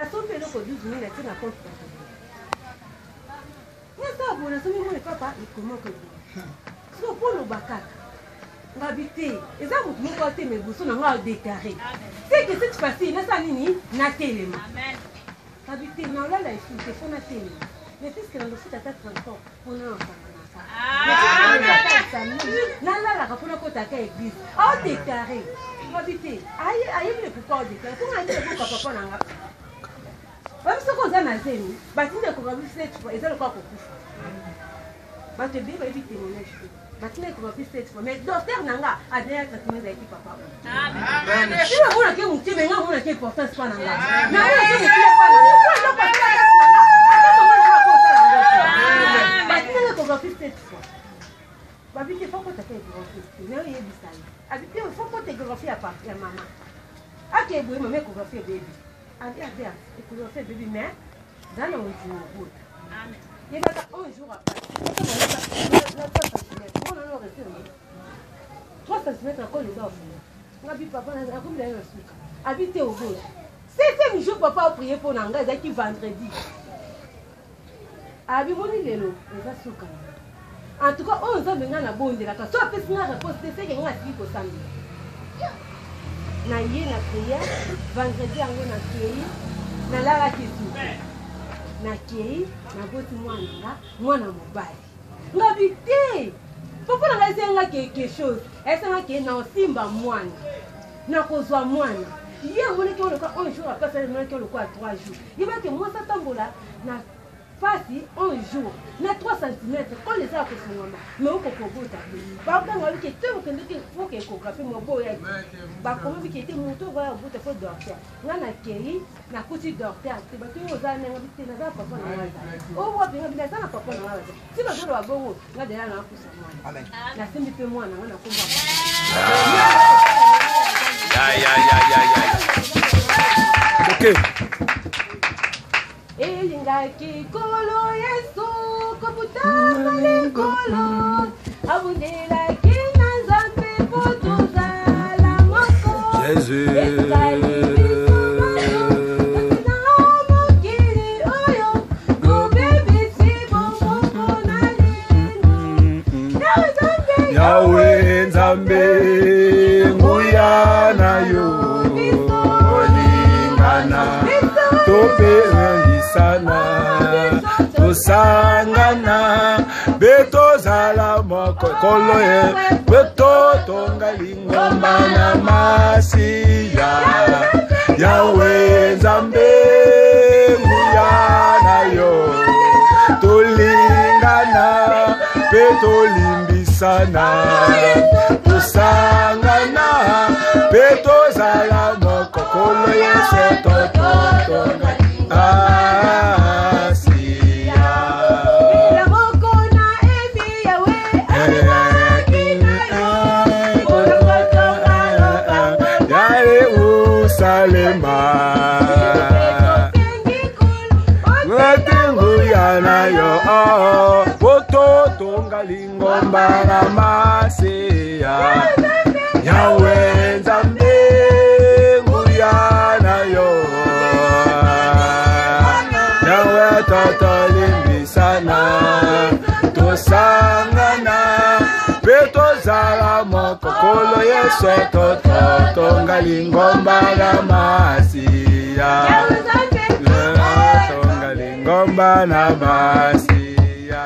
Nasombi eloko 12 mille natie na compte bato. Nasala boye nasombi mwana papa ekomoko eboye. So mpo loba kaka ngabi te eza motu moko atema liboso na ngai adeklare c'est que cette fois-ci nasala nini natelema ngabi te naolala esu te fo natelema mais puisque nandofuta ata transport mpona nasanganaka nalalaka mpona kotaka eglise aodeklare ngabi te ayebi le pourquoi aodeklare mpo ngai nde eboka papa na nga babi soki oza na zemi batindi ekoka biso eza lokola kokufa bato ebele bayebi témoignage te batina ekoka mpe sept fois mais docteur na nga adaya traitement ezalaki papa oyo amonaki moke me nga amonaki importance mpa na nga namonaki moke mpa na nga po eloko asala kasi na nga ata mama na nga akosala yango te batinanga ekoka mpe sept fois babi te fo kota te échographie te nayo oyebisa ye abi te fo kota échographie ya mama ake eboye mama échographie ebebi abi abi échographie ebebi mais za na ondima obota yebaka un jour après na 3 cm mona no resir 3 cm akolo eza ofuna nga bi papa akomi na ye na suka abi te obota septième jour papa aprie mpo na ngai ezalaki vendredi abi moni lelo eza suka na en tout cas oyo nzambe ngai nabondelaka so apesi ngai réponse te seke ngai atiki kosambela na ye na prière vendredi yango nakei nalalaki suku nakei naboti mwana nga mwana mobali ngabi te papa na ngai esenga quelque chose esenga ke naosimba mwana nakozwa mwana ye amonaki yango lokola un jour apasi amonaki yango lokola trois jours yebake mwasi atambola na pasi un jour na 3 cm oyo eza ya kofungwama me okoki kobota te baganga bike te okendeki foke ekografi moboyaki bakomi bike te moto okoya kobota fo docteur nga nakei nakuti docteur te bato oyo oza nanga te naza na papa na ngai oyo wapi nga naza na papa na ngai ti bazoloba bongo nga deya nakusa mwana nasimbi mpe mwana nga nakomba Okay. Elingaki kolo Yesu kobutama likolo abundelaki na Nzambe mpo tozala moko Jésus. Ezali biso bato kasi na mokili oyo tobebisi bomoko na lingo Nzambe Yahweh Nzambe nguya na yo olingana topelisana tosangana mpe tozala moko ekolo ye mpe totonga lingomba na masiya yawe nzambe nguya na yo tolingana mpe tolimbisana tosangana mpe tozala moko kolo yesu tototonga asiya moko na emi yawe abimaki na yo mpona kotonga ya yerusalema ete nguya na yo po totonga lingomba na masiya yawe nzambe nguya na yo yawe totolimbisana tosangana mpe tozala moko kolo yesu tototonga lingomba na masiya tonga lingomba na masiya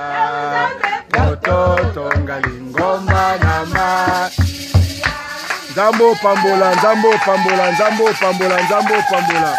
tototonga lingomba na ma nzambe opambola nzambe opambola nzambe opambola nzambe opambola.